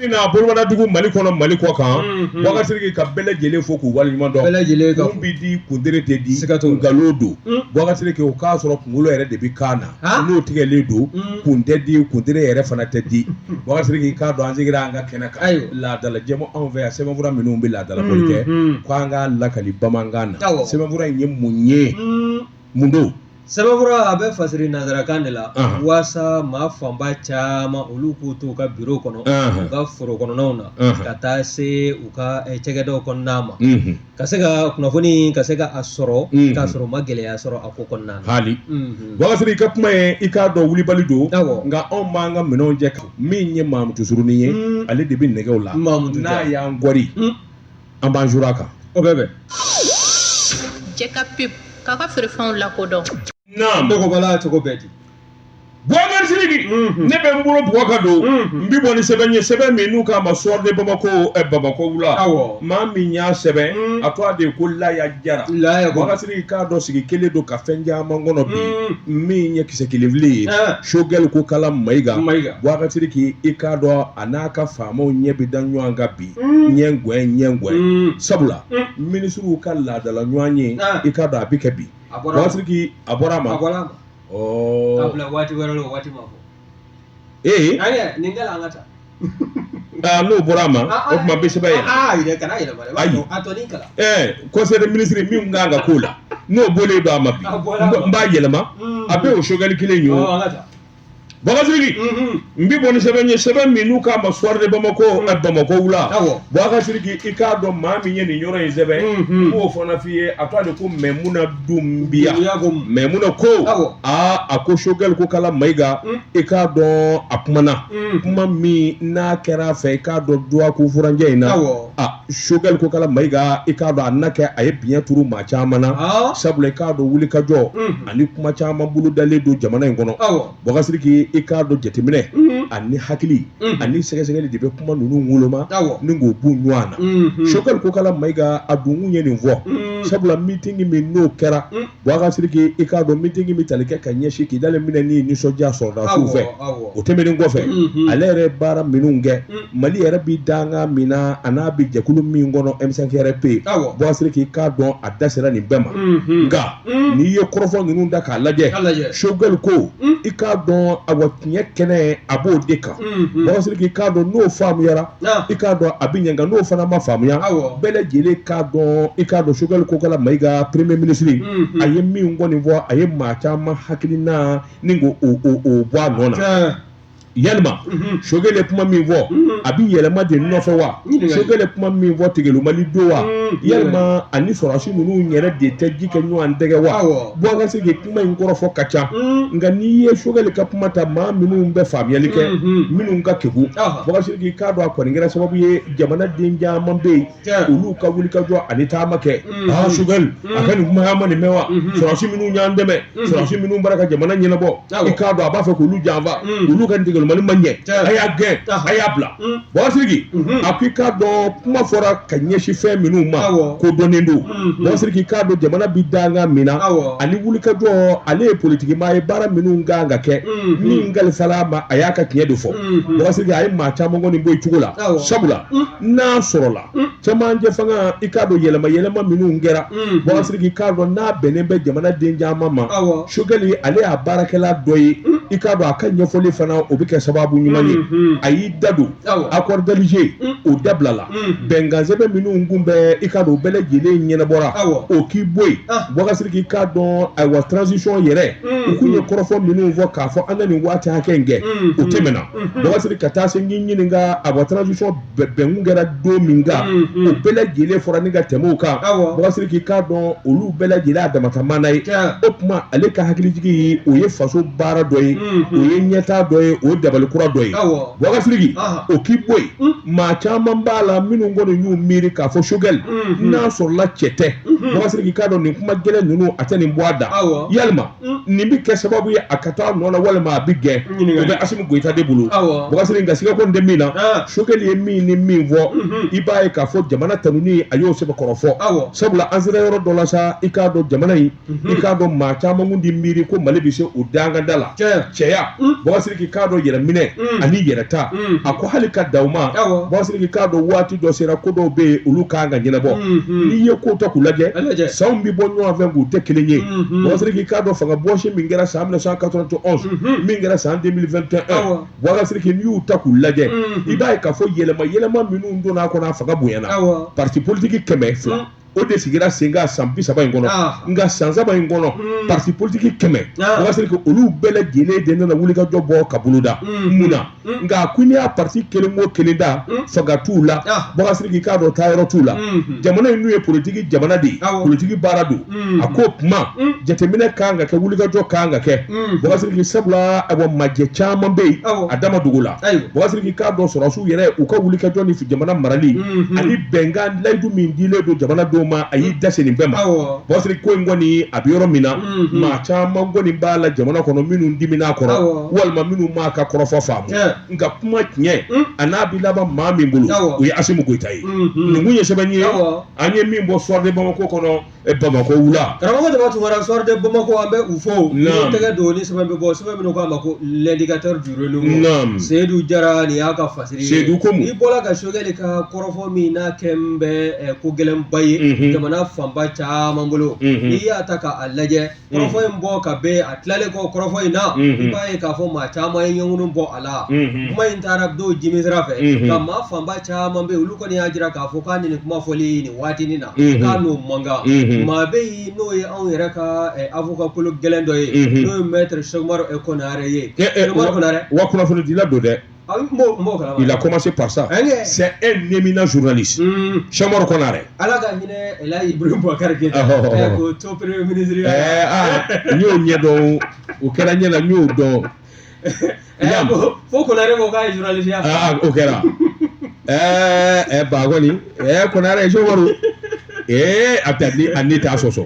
Na bolomadadugu Mali kɔnɔ Mali kɔ kan Boubacar Sidiki ka bɛɛ lajɛlen fo k'u waleɲuman dɔn bɛɛ lajɛlen ka kun bɛ di kundere tɛ di siga t'o la nkalon don Boubacar Sidiki o k'a sɔrɔ kunkolo yɛrɛ de bɛ kan na n'o tigɛlen don kun tɛ di kundere yɛrɛ fana tɛ di Boubacar Sidiki k'a dɔn an seginna an ka kɛnɛ kan Ayiwa. laadala jɛmu anw fɛ yan sɛbɛnfura minnu bɛ laadalabɔli kɛ k'an k'a lakali bamanankan na Awɔ. sɛbɛnfura in ye mun ye mun don Sɛbɛnfura a bɛ fasiri nansarakan de la waasa maa fanba caman olu k'u to u ka biro kɔnɔ u ka foro kɔnɔnaw na ka taa se u ka cakɛdaw kɔnɔna ma ka se ka kunnafoni ka se ka a sɔrɔ k'a sɔrɔ u ma gɛlɛya sɔrɔ a ko kɔnɔna na hali Boubacar Sidiki i ka kuma ye i k'a dɔn wulibali don nka anw b'an ka minɛnw jɛ min ye Mamutu Surunin ye ale de bɛ nɛgɛw la n'a y'an gɔri an b'an jura a kan o bɛ bɛn Cɛ ka pub k'a ka feerefɛnw lakodɔn naam ne ko bala cogo bɛɛ di Boubacar Sidiki ne bɛ n bolo bugɔ ka don n bɛ bɔ ni sɛbɛn ye sɛbɛn min n'u k'a ma Soir de Bamako Bamakɔ wula Awɔ. maa min y'a sɛbɛn a tɔgɔ de ye ko Laya Jara Laya ko. Boubacar Sidiki k'a dɔn sigi kelen don ka fɛn caman kɔnɔ bi min ye kisɛ kelen fili ye Ah. Choguel Kokala Mayiga Mayiga. Boubacar Sidiki i k'a dɔn a n'a ka faamaw ɲɛ bɛ da ɲɔgɔn kan bi ɲɛ gɛn ɲɛ gɛn sabula minisiriw ka laadala ɲɔgɔn ye i k'a dɔn a bɛ kɛ bi A Sidiki a bɔra a ma a bɔra a ma k'a bila waati wɛrɛ la o waati ma fɔ ee nin kɛla an ka taa aa n'o bɔra a ma o tuma bɛ sɛbɛn yɛlɛma aa yɛrɛ kana yɛlɛma dɛ Ayi. a tɔ nin kalan ɛɛ conseil des ministres min kan ka k'o la n'o bɔlen don a ma bi A bɔra a ma. n b'a yɛlɛma a bɛ o Choguel kelen ye o Ɔ, an ka taa Boubacar Sidiki n bɛ bɔ ni sɛbɛn ye sɛbɛn min n'u k'a ma Soir de Bamako Bamakɔ wula Awɔ. Boubacar Sidiki i k'a dɔn maa min ye nin yɔrɔ in sɛbɛn n b'o fana f'i ye a tɔgɔ de ko Mɛmuna Dunbiya Dunbiya ko mun? Mɛmuna ko Awɔ. aa a ko Choguel Kokala Mayiga i k'a dɔn a kumana kuma min n'a kɛra a fɛ i k'a dɔn dɔgɔkun furancɛ in na Awɔ. a Choguel Kokala Mayiga i k'a dɔn a na kɛ a ye biɲɛ turu maa caman na Ah. sabula i k'a dɔn wulikajɔ ani kuma caman bolodalen don jamana in kɔnɔ Awɔ. Boubacar Sidiki i k'a dɔn jateminɛ ani hakili ani sɛgɛsɛgɛli de bɛ kuma ninnu woloma Awɔ. ni k'o b'u ɲɔgɔn na Choguel Kokala Mayiga a dunkun ye nin fɔ sabula meeting min n'o kɛra Boubacar Sidiki i k'a dɔn meeting bɛ tali kɛ ka ɲɛsin Kidali minɛni nisɔndiya sɔrɔdasiw fɛ Awɔ, awɔ. o tɛmɛnen kɔfɛ ale yɛrɛ ye baara minnu kɛ Mali yɛrɛ bɛ dankan min na a n'a bɛ jɛkulu min kɔnɔ M5 RFP Awɔ. Boubacar Sidiki i k'a dɔn a da sera nin bɛɛ ma nka n'i ye kɔrɔfɔ ninnu da k'a lajɛ K'a lajɛ. Choguel ko i k'a dɔn awa tiɲɛ kɛnɛ a b'o de kan Boubacar Sidiki i k'a dɔn n'o faamuyara Ah. i k'a dɔn a bɛ ɲɛ nka n'o fana ma faamuya Awɔ. bɛɛ lajɛlen k'a dɔn i k'a dɔn Choguel Kokala Mayiga premier ministre a ye min kɔni fɔ a ye maa caman hakilina ni k'o o o bɔ a nɔ na Tiɲɛ. yalima Choguel ye kuma min fɔ a bɛ yɛlɛma de nɔfɛ wa Ɲininkali. Choguel ye kuma min fɔ tigɛlumali don wa yalima ani sɔrɔdasi ninnu yɛrɛ de tɛ ji kɛ ɲɔgɔn tɛgɛ wa Awɔ. Boubacar Sidiki kuma in kɔrɔfɔ ka ca nka n'i ye Choguel ka kuma ta maa minnu bɛ faamuyali kɛ minnu ka kegun Aha. Boubacar Sidiki k'a dɔn a kɔni kɛra sababu ye jamanaden caman bɛ yen Tiɲɛ. olu ka wulikajɔ ani taama kɛ aa Choguel a ka nin kuma ma nin mɛn wa sɔrɔdasi minnu y'an dɛmɛ sɔrɔdasi minnu bɔra ka jamana ɲɛnabɔ Awɔ. i k'a dɔn a b'a fɛ k'olu janfa olu ka tigɛlumali ma ɲɛ Tiɲɛ. a y'a gɛn Aha. a y'a bila Boubacar Sidiki a ko i k'a dɔn kuma fɔra ka ɲɛsin fɛn minnu ma Awɔ. ko dɔnnen don Boubacar Sidiki k'a dɔn jamana bi dankan min na Awɔ. ani wulikajɔ ale ye politikimaa ye baara minnu kan ka kɛ min kalifala a ma a y'a ka tiɲɛ de fɔ Boubacar Sidiki a ye maa caman kɔni bɔ i cogo la Awɔ. sabula n'a sɔrɔla cɛmancɛ fanga i k'a dɔn yɛlɛma yɛlɛma minnu kɛra Boubacar Sidiki k'a dɔn n'a bɛnnen bɛ jamanaden caman ma Awɔ. Choguel ale y'a baarakɛla dɔ ye i k'a dɔn a ka ɲɛfɔli fana o bɛ kɛ sababu ɲuman ye a y'i da don Awɔ. accord d'Alger o dabilala bɛnkan sɛbɛn minnu kun bɛ i k'a dɔn o bɛɛ lajɛlen ɲɛnabɔra Awɔ. o k'i bɔ yen Ah. Boubacar Sidiki k'a dɔn ayiwa transition yɛrɛ u kun ye kɔrɔfɔ minnu fɔ k'a fɔ an na nin waati hakɛ in kɛ o tɛmɛna Boubacar Sidiki ka taa se n y'i ɲininka ayiwa transition bɛnkun kɛra don min kan o bɛɛ lajɛlen fɔra ni ka tɛmɛ o kan Awɔ. Boubacar Sidiki k'a dɔn olu bɛɛ lajɛlen a damatamana ye Tiɲɛ. o tuma ale ka hakilijigi o ye faso baara dɔ ye o ye ɲɛtaa dɔ ye o ye dabali kura dɔ ye Awɔ. Boubacar Sidiki Aha. o k'i bɔ yen maa caman b'a la minnu kɔni y'u miiri k'a fɔ Choguel n'a sɔrɔla cɛ tɛ Boubacar Sidiki k'a dɔn nin kuma gɛlɛn ninnu a tɛ nin bɔ a da Awɔ. yalima nin bɛ kɛ sababu ye a ka taa nɔ na walima a bɛ gɛn Ɲininkali. o bɛ Assimi Goïta de bolo Awɔ. Boubacar Sidiki nka siga kɔni tɛ min na Ah. Choguel ye min ni min fɔ i b'a ye k'a fɔ fɔ jamana tanuni a y'o sɛbɛkɔrɔ fɔ, sabula an sera yɔrɔ dɔ la sa, i k'a dɔn jamana in, i k'a dɔn maa caman kun ti miiri ko Mali bɛ se o danganda la. Cɛya, Bubakari Sidiki k'a dɔn yɛrɛminɛ ani yɛrɛta, a ko hali ka dan o ma, Bubakari Sidiki k'a dɔn waati dɔ sera ko dɔw bɛ yen olu kan ka ɲɛnabɔ. N'i ye ko ta k'u lajɛ, sanw bɛ bɔ ɲɔgɔn fɛ k'u tɛ kelen ye. Bubakari Sidiki k'a dɔn fanga bɔsi min kɛra san 1991, min kɛra san 2021, Bubakari Sidiki, n'i y'u ta k'u lajɛ, i b'a ye k'a fɔ yɛlɛma yɛlɛma minnu donna a kɔnɔ, a fanga bonyana. Parti politique 200 o de sigira sen kan san 30 in kɔnɔ. Nka san 3 in kɔnɔ, parti politique 100, Bubakari Sidiki, olu bɛɛ lajɛlen de nana wulikajɔ bɔ ka boloda. Mun na? Nka ko n'i y'a parti kelen o kelen da, fanga t'u la. Bubakari Sidiki k'a dɔn taayɔrɔ t'u la. Jamana in n'u ye politiki jamana de ye, politiki baara don. A ko kuma jateminɛ kan ka kɛ, wulikajɔ kan ka kɛ, Bubakari Sidiki, sabula ayiwa majɛ caman bɛ yen a dama dugu la. Bubakari Sidiki k'a dɔn sɔrɔdasiw yɛrɛ u ka wulikajɔ ni jamana marali ani bɛnkan layidu min dilen don jamanadenw ma, a y'i da se nin bɛɛ ma. Bubakari Sidiki, ko in kɔni a bɛ yɔrɔ min na, maa caman kɔni b'a la jamana kɔnɔ minnu dimina a kɔrɔ walima minnu m'a ka kɔrɔfɔ faamu. Nka kuma tiɲɛ a n'a bɛ laban maa min bolo, o ye Asimi Goyita ye. Nin kun ye sɛbɛn ye an ye min bɔ Soir de Bamako kɔnɔ Bamakɔ wula. Karamɔgɔ Daba Tunkara, Soir de Bamako, an bɛ u fo. N'i tɛgɛ don ni sɛbɛn bɛ bɔ, sɛbɛn minnu k'a ma ko l'indicateur du renouveau. Seyidu Jara, nin y'a ka fasiri ye. Seyidu ko mun? I bɔra ka Sogɛli ka kɔrɔfɔ min n'a kɛn bɛ ko gɛlɛnba ye jamana fanba caman bolo, n'i y'a ta k'a lajɛ, kɔrɔfɔ in bɔ ka bɛn a tilalen kɔ kɔrɔfɔ in na, i b'a ye k'a fɔ maa caman ye ɲɛŋunu bɔ a la. Kuma in taara dɔw jimi sira fɛ, nka maa fanba caman bɛ yen, olu kɔni y'a jira k'a fɔ k'a ni nin kuma fɔli nin waatinin na, k'a n'o man kan. Maa bɛ yen n'o ye anw yɛrɛ ka avocat kolo gɛlɛn dɔ ye, n'o ye maître Cheick Oumar Konaré ye. Cheick Oumar Konaré wa kunnafonidila don dɛ. Il a commencé par ça. C'est un éminent journaliste. Cheick Oumar Konaré. Ala ka hinɛ El Hadj Ibrahim Boubacar Keïta. K'o to premier ministre ya. N y'o ɲɛdɔn, o kɛra ɲɛ na, n y'o dɔn. Fo Konaré ko k'a ye journaliste ya. O kɛra. Ba kɔni, Konaré Cheick Oumar. A tɛ a ne t'a sɔsɔ.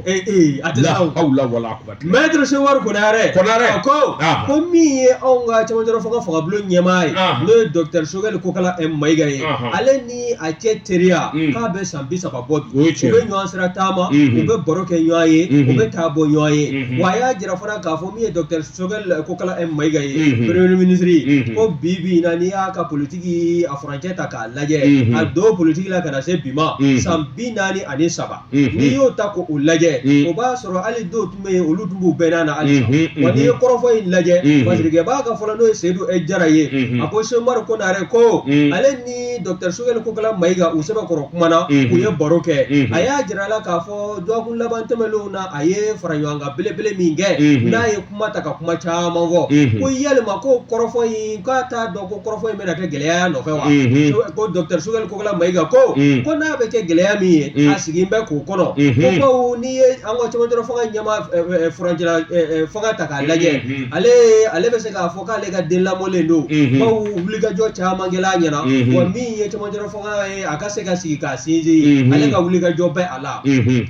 A tɛ la hawla wala quwwata. Maître Cheick Oumar Konaré. Konaré. A ko ko min ye anw ka cɛmancɛrɔ fanga fangabulon ɲɛmaa ye, n'o ye docteur Choguel Kokalla Maïga ye, ale ni a cɛ teriya k'a bɛ san 30 bɔ bi. U bɛ ɲɔgɔn sira taama, u bɛ baro kɛ ɲɔgɔn ye, u bɛ taa bɔ ɲɔgɔn ye. Wa a y'a jira fana k'a fɔ min ye docteur Choguel Kokalla Maïga ye, premier ministre, ko bi bi in na, n'i y'a ka politiki a furancɛ ta k'a lajɛ, a don politiki la ka na se bi ma, san 43, n'i y'o ta k'o lajɛ, o b'a sɔrɔ hali dɔw tun bɛ yen, olu tun b'u bɛnna na halisa. Wa n'i ye kɔrɔfɔ in lajɛ, fasirikɛbaa ka fɔlɔ, n'o ye Seyidu Jara ye, a ko Cheick Oumar Konaré ko ale ni docteur Choguel Kokalla Maïga u sɛbɛkɔrɔ kumana, u ye baro kɛ. A y'a jira a la k'a fɔ dɔgɔkun laban tɛmɛnlenw na, a ye fara ɲɔgɔn kan belebele min kɛ, n'a ye kuma ta ka kuma caman fɔ, ko yalima ko kɔrɔfɔ in, k'a t'a dɔn ko kɔrɔfɔ in bɛna kɛ gɛlɛya y'a nɔfɛ wa? Ko docteur Choguel Kokalla Maïga ko ko n'a bɛ kɛ gɛlɛya min ye, a sigi bɛ k'o kɔnɔ. Ko bawo n'i ye an ka cɛmancɛrɔ fanga ɲɛmaa furancɛla fanga ta k'a lajɛ, ale bɛ se k'a fɔ k'ale ka den lamɔlen don, bawo wulikajɔ caman kɛla a ɲɛna. Wa min ye cɛmancɛrɔ fanga ye, a ka se ka sigi k'a sinsin, ale ka wulikajɔ bɛ a la.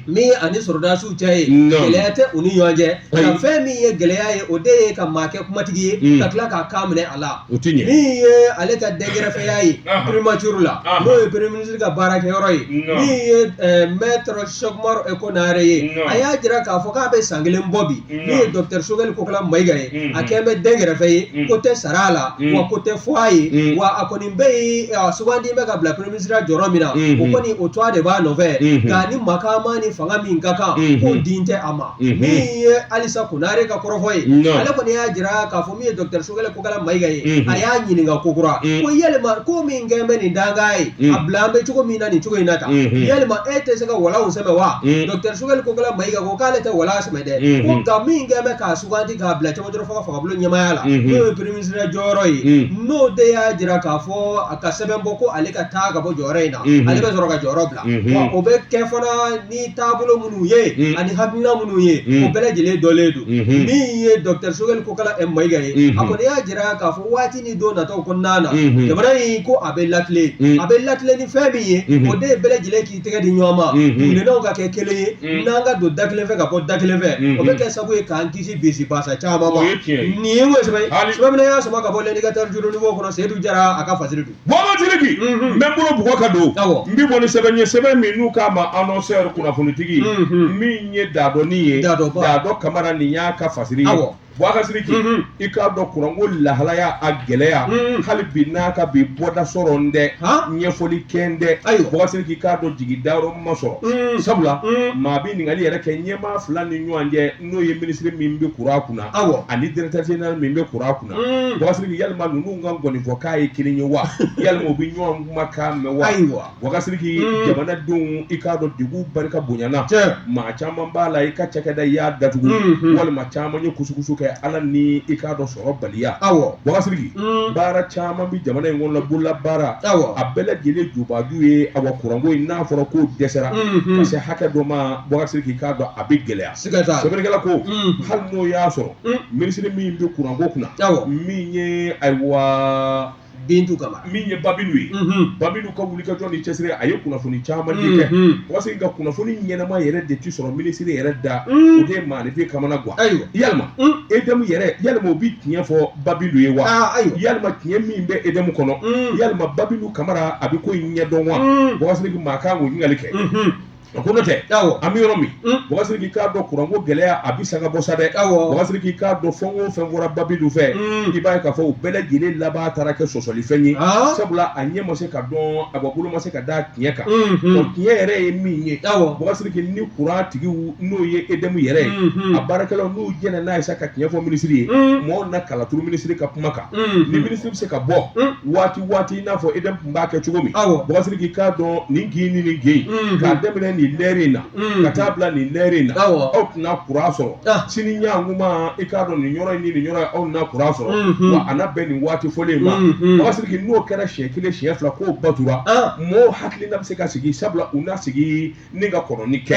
Min ani sɔrɔdasiw cɛ ye, gɛlɛya tɛ u ni ɲɔgɔn cɛ. Nka fɛn min ye gɛlɛya ye, o de ye ka maa kɛ kumatigi ye ka tila k'a kan minɛ a la. O tɛ ɲɛ. Min ye ale ka dɛnkɛrɛfɛya ye primature la, n'o ye premier ministre ka baarakɛyɔrɔ ye, min ye maître Cheick Oumar Konaré ye, a y'a jira k'a fɔ k'a bɛ san kelen bɔ bi, min ye docteur Choguel Kokalla Maïga ye, a kɛn bɛ dɛnkɛrɛfɛ ye, ko tɛ sara a la, wa ko tɛ fɔ a ye, wa a kɔni bɛ yen, a sugandi bɛ ka bila premier ministre jɔyɔrɔ min na, o kɔni o tɔgɔ de b'a nɔfɛ, nka ni makama ni fanga min ka kan, k'o din tɛ a ma. Min ye halisa Konaré ka kɔrɔfɔ ye, ale kɔni y'a jira k'a fɔ min ye docteur Choguel Kokalla Maïga ye, a y'a ɲininka kokura ko yalima ko min kɛn bɛ nin dankan ye, a bila an bɛ cogo min na nin cogo in na tan, yalima e tɛ se ka walanw sɛmɛ wa? Docteur Choguel Kokalla Maïga ko k'ale tɛ walan sɛmɛ dɛ, ko nka min kɛn bɛ k'a sugandi k'a bila cɛmancɛrɔ fanga fangabulon ɲɛmaaya la, n'o ye premier ministre jɔyɔrɔ ye, n'o de y'a jira k'a fɔ a ka sɛbɛn bɔ ko ale ka taa ka bɔ jɔyɔrɔ in na, ale bɛ sɔrɔ ka jɔyɔrɔ bila. Wa o bɛ kɛ fana ni taabolo minnu ye ani hakilina minnu ye, o bɛɛ lajɛlen dɔnlen don. Min ye docteur Choguel Kokalla Maïga ye, a kɔni y'a jira k'a fɔ waati ni don nataw kɔnɔna na, jamana in ko a bɛ latilen, a bɛ latilen ni fɛn min ye, o de ye bɛɛ lajɛlen k'i tɛgɛ di ɲɔgɔn ma. Kuntilennaw ka kɛ kelen ye, n'an ka don da kelen fɛ ka bɔ da kelen fɛ, o bɛ kɛ sababu ye k'an kisi bisi basa caman ma. Nin ye sɛbɛn sɛbɛn min y'a sama ka bɔ L'Indicateur du Renouveau kɔnɔ, Seyidu Jara a ka fasiri don. Bɔba Sidiki, n bɛ n bolo bugɔ ka don, n bɛ bɔ ni sɛbɛn ye, sɛbɛn min n'u k'a ma Annonceur, kunnafonitigi min ye Dadɔni ye, Dadɔ Kamara, nin y'a ka fasiri ye. Bubakari Sidiki, i k'a dɔn kuranko lahalaya a gɛlɛya hali bi n'a ka bi bɔda sɔrɔ n dɛ ɲɛfɔli kɛ n dɛ. Bubakari Sidiki, i k'a dɔn jigi dayɔrɔ ma sɔrɔ, sabula maa bɛ ɲininkali yɛrɛ kɛ ɲɛmaa fila ni ɲɔgɔn cɛ, n'o ye minisiri min bɛ kuran kunna ani directeur général min bɛ kuran kunna. Bubakari Sidiki, yalima ninnu ka nkɔnifɔkan ye kelen ye wa? Yalima u bɛ ɲɔgɔn kumakan mɛn wa? Ayiwa. Bubakari Sidiki, jamanadenw, i k'a dɔn degun barika bonyana, maa caman b'a la i ka cakɛda i y'a datugu, walima caman ye kusukusu kɛ Ala ni i k'a dɔn sɔrɔ baliya. Bubakari Sidiki, baara caman bɛ jamana in kɔnɔ, bolola baara, a bɛɛ lajɛlen jubaju ye awa kuranko in. N'a fɔra k'o dɛsɛra ka se hakɛ dɔ ma, Bubakari Sidiki, i k'a dɔn a bɛ gɛlɛya. Sɛbɛnnikɛla ko hali n'o y'a sɔrɔ minisiri min bɛ kuranko kunna, min ye ayiwa Bintu Kamara, min ye Babilu ye, Babilu ka wulikajɔ ni cɛsiri, a ye kunnafoni caman di kɛ. Parce que ka kunnafoni ɲɛnama yɛrɛ de ti sɔrɔ minisiri yɛrɛ da, o de ye maaninfin kamana gan. Ayiwa. Yalima EDM yɛrɛ, yalima o bi tiɲɛ fɔ Babilu ye wa? Yalima tiɲɛ min bɛ EDM kɔnɔ, yalima Babilu Kamara a bɛ ko in ɲɛdɔn wa? Bubakari Sidiki, maa kan k'o ɲininkali kɛ. A ko n'o tɛ, an bɛ yɔrɔ min, Bubakari Sidiki, k'a dɔn kuranko gɛlɛya a bɛ sanga bɔ sa dɛ. Bubakari Sidiki, k'a dɔn fɛn o fɛn fɔra Babilu fɛ, i b'a ye k'a fɔ o bɛɛ lajɛlen laban taara kɛ sɔsɔlifɛn ye, sabula a ɲɛ ma se ka dɔn, a bolo ma se ka da tiɲɛ kan. O tiɲɛ yɛrɛ ye min ye, Bubakari Sidiki, ni kuran tigiw, n'o ye EDM yɛrɛ ye, a baarakɛlaw, n'u jɛnna n'a ye sa ka tiɲɛ fɔ minisiri ye, mɔgɔw na kala turu minisiri ka kuma kan. Ni minisiri bɛ se ka bɔ waati waati, i n'a fɔ EDM tun b'a kɛ cogo min, Bubakari Sidiki, k'a dɔn nin kin ni nin kin, k'a daminɛ nin lɛri in na ka taa bila nin lɛri in na, aw tɛna kuran sɔrɔ sini ɲankuma, i k'a dɔn nin yɔrɔ in ni nin yɔrɔ in, aw na kuran sɔrɔ wa a na bɛn nin waati fɔlen in ma. Bubakari Sidiki, n'o kɛra siɲɛ kelen siɲɛ fila k'o batura, mɔgɔw hakilina bɛ se ka sigi, sabula u na sigi ni ka kɔnɔni kɛ.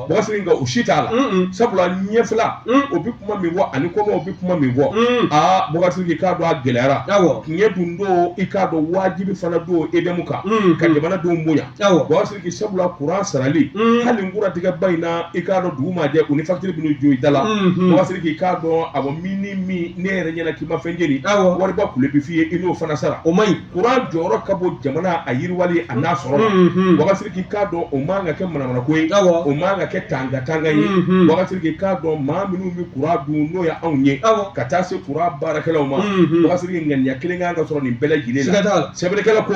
Bubakari Sidiki, nka o si t'a la, sabula ɲɛfila o bɛ kuma min fɔ ani kɔmaw bɛ kuma min fɔ, aa Bubakari Sidiki, k'a dɔn a gɛlɛyara. Tiɲɛ dun don, i k'a dɔn wajibi fana don EDM kan ka jamanadenw bonya. Bubakari Sidiki, sabula kuran sarali, hali kurantigɛba in na, i k'a dɔn dugu maa jɛ, u ni facture bɛn'u jɔ i da la. Bubakari Sidiki, k'a dɔn awɔ min ni min ne yɛrɛ ɲɛna k'i ma fɛn jeni, wariba kule bɛ f'i ye, i n'o fana sara. O man ɲi. Kuran jɔyɔrɔ ka bon jamana a yiriwali a n'a sɔrɔ la. Bubakari Sidiki, k'a dɔn o man ka kɛ manamanako ye, o man ka kɛ tanga tanga ye. Bubakari Sidiki, k'a dɔn maa minnu bɛ kuran dun, n'o ye anw ye, ka taa se kuran baarakɛlaw ma, Bubakari Sidiki, ŋaniya kelen kan ka sɔrɔ nin bɛɛ lajɛlen la. Sɛbɛnnikɛla ko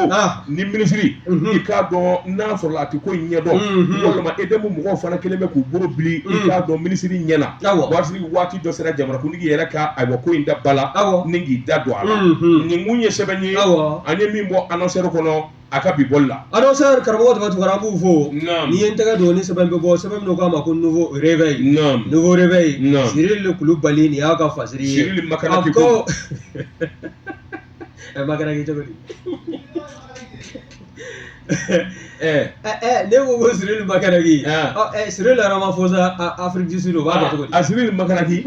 ni minisiri, i k'a dɔn n'a sɔrɔla a tɛ ko in ɲɛdɔn, walima EDM mɔgɔw fana kɛlen bɛ k'u bolo bili, i k'a dɔn minisiri ɲɛ na. Bubakari Sidiki, waati dɔ sera jamanakuntigi yɛrɛ ka ayiwa ko in da ba la ni k'i da don a la. Nin kun ye sɛbɛn ye an ye min bɔ Annonceur kɔnɔ a ka bi bɔli la. Annonceur, karamɔgɔ Daba Tunkara, an b'u fo. N'i ye n tɛgɛ don ni sɛbɛn bɛ bɔ, sɛbɛn min k'a ma ko Nouveau Réveil. Nouveau Réveil, Cyril Kulubali, nin y'a ka fasiri ye. Cyril Makanaki ko. Makanaki cogo di? Ne ko ko Cyril Makanaki. Cyril Ramaphosa, Afrique du Sud, o b'a kɛ cogo di? A Cyril Makanaki,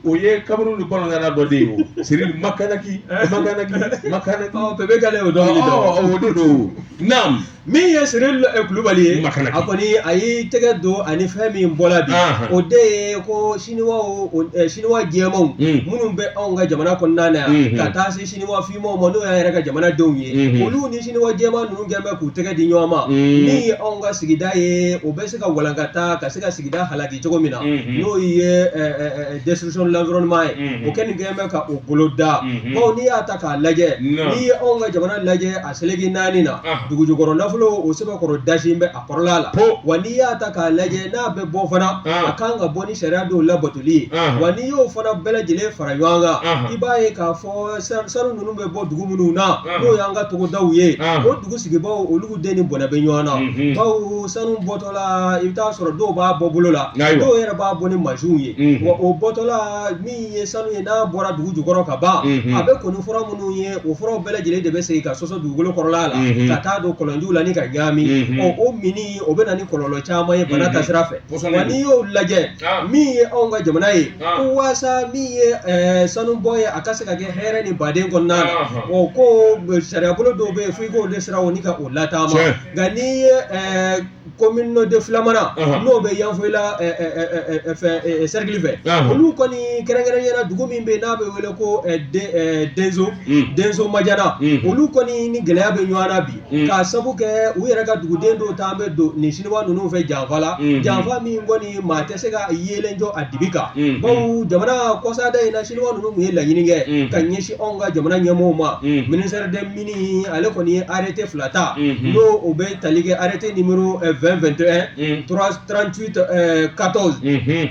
o ye Cameroun ni balontanna dɔ de ye o. Cyril Makanaki, Makanaki, Makanaki. Ɔ Bébé Kale o dɔnkili da. O de don. Naam. Min ye Cyril Kulubali ye, Makanaki. A kɔni a y'i tɛgɛ don ani fɛn min bɔla bi, o de ye ko siniwaw, siniwa jɛmanw minnu bɛ anw ka jamana kɔnɔna na yan, ka taa se siniwa finmanw ma, n'o y'an yɛrɛ ka jamanadenw ye, olu ni siniwa jɛman ninnu kɛlen bɛ k'u tɛgɛ di ɲɔgɔn ma, min ye anw ka sigida ye, o bɛ se ka walankata ka se ka sigida halaki cogo min na, n'o ye destruction de l'environnement ye, o kɛlen kɛlen bɛ ka o bolo da. Bawo n'i y'a ta k'a lajɛ, n'i ye anw ka jamana lajɛ a seleke naani na, dugujukɔrɔ nafolo o sɛbɛkɔrɔ dasi bɛ a kɔrɔla la. Wa n'i y'a ta k'a lajɛ, n'a bɛ bɔ fana, a kan ka bɔ ni sariya dɔw labatoli ye. Wa n'i y'o fana bɛɛ lajɛlen fara ɲɔgɔn kan, i b'a ye k'a fɔ sanu ninnu bɛ bɔ dugu minnu na, n'o y'an ka togodaw ye, o dugu sigibaaw olu den ni bɔnɛ bɛ ɲɔgɔn na. Bawo sanu bɔtɔla, i bɛ taa sɔrɔ dɔw b'a bɔ bolo la, dɔw yɛrɛ b'a bɔ ni mansinw ye. Wa o bɔtɔla min ye sanu ye, n'a bɔra dugu jukɔrɔ ka ban, a bɛ ko ni fura minnu ye, o furaw bɛɛ lajɛlen de bɛ segin ka sɔsɔ dugukolo kɔrɔla la ka taa don kɔlɔnjiw la. ni ka ɲaami. Ɔ, o minni o bɛ na ni kɔlɔlɔ caman ye bana taasira fɛ. Wa n'i y'o lajɛ, min ye anw ka jamana ye, ko waasa min ye sanubɔ ye, a ka se ka kɛ hɛrɛ ni baden kɔnɔna na, o ko sariyabolo dɔw bɛ yen fo i k'o de siraw ni ka o lataama. Nka n'i ye commune de Filamana, n'o bɛ Yanfolila fɛ cercle fɛ, olu kɔni kɛrɛnkɛrɛnnenya la dugu min bɛ yen n'a bɛ wele ko Denso, Denso Majana, olu kɔni ni gɛlɛya bɛ ɲɔgɔn na bi, k'a sabu kɛ u yɛrɛ ka duguden dɔw taa bɛ don nin siniwa ninnu fɛ janfa la, janfa min kɔni maa tɛ se ka yeelen jɔ a dibi kan, bawo jamana kɔsada in na siniwa ninnu tun ye laɲini kɛ ka ɲɛsin anw ka jamana ɲɛmɔgɔw ma. Ministère des Mines, ale kɔni ye arrêté fila ta, n'o o bɛ tali kɛ arrêté numéro 20 21 3 38 14,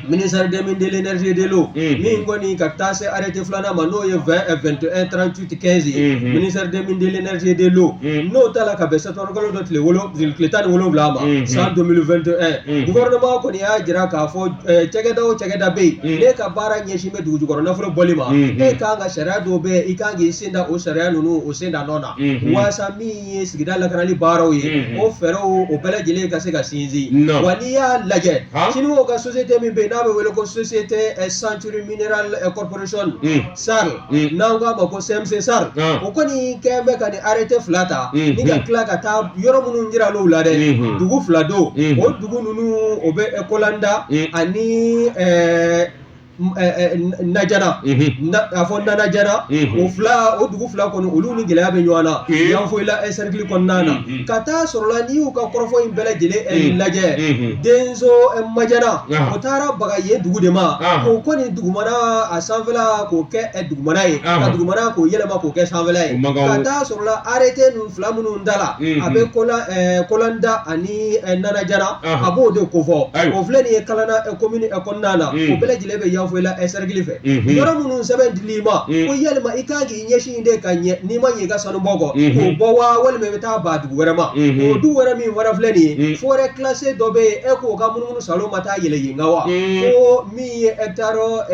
ministère des Mines, de l'Énergie et de l'Eau, min kɔni ka taa se arrêté filanan ma, n'o ye 20 21 38 15 ye, ministère des Mines, de l'Énergie et de l'Eau, n'o ta la ka bɛn septembre kalo dɔ tile wolo tile 17 ma san 2021. Gouvernement kɔni y'a jira k'a fɔ cakɛda o cakɛda bɛ yen, n'e ka baara ɲɛsin bɛ dugu jukɔrɔ nafolo bɔli ma, e kan ka sariya dɔw bɛ yen, i kan k'i sen da o sariya ninnu o sen da nɔ na, waasa min ye sigida lakanali baaraw ye, o fɛɛrɛw o bɛɛ lajɛlen ka se ka sinsin. Wa n'i y'a lajɛ, siniwaw ka société min bɛ yen n'a bɛ wele ko société Century Mineral Corporation SARL, n'an k'a ma ko CMC SARL, o kɔni kɛn bɛ ka nin arrêté fila ta ni ka tila ka taa yɔrɔ minnu jiral'o la dɛ, dugu fila don. O dugu ninnu o bɛ Kolanda ani Najana, a fɔ Nanajana. O fila, o dugu fila kɔni, olu ni gɛlɛya bɛ ɲɔgɔn na Yanfolila cercle kɔnɔna na. Ka taa sɔrɔ la, n'i y'u ka kɔrɔfɔ in bɛɛ lajɛlen lajɛ, Denso Majana, o taara baga yen dugu de ma, k'o kɔni dugumana a sanfɛla k'o kɛ dugumana ye, ka dugumana k'o yɛlɛma k'o kɛ sanfɛla ye. Ka taa sɔrɔ la, arrêté ninnu fila minnu da la, a bɛ Kolanda ani Nanajana, a b'o de kofɔ. O filɛ nin ye Kalana commune kɔnɔna na, o bɛɛ lajɛlen bɛ Yanfolila cercle fɛ. Yɔrɔ minnu sɛbɛn dil'i ma ko yalima i kan k'i ɲɛsin de ka ɲɛ, n'i ma ɲɛ i ka sanu bɔ kɔ, k'o bɔ wa, walima i bɛ taa ba dugu wɛrɛ ma. O dugu wɛrɛ min fana filɛ nin ye, forêt classée dɔ bɛ yen, e k'o ka munumunu salo ma taa yɛlɛ yen kan wa, ko min ye hectare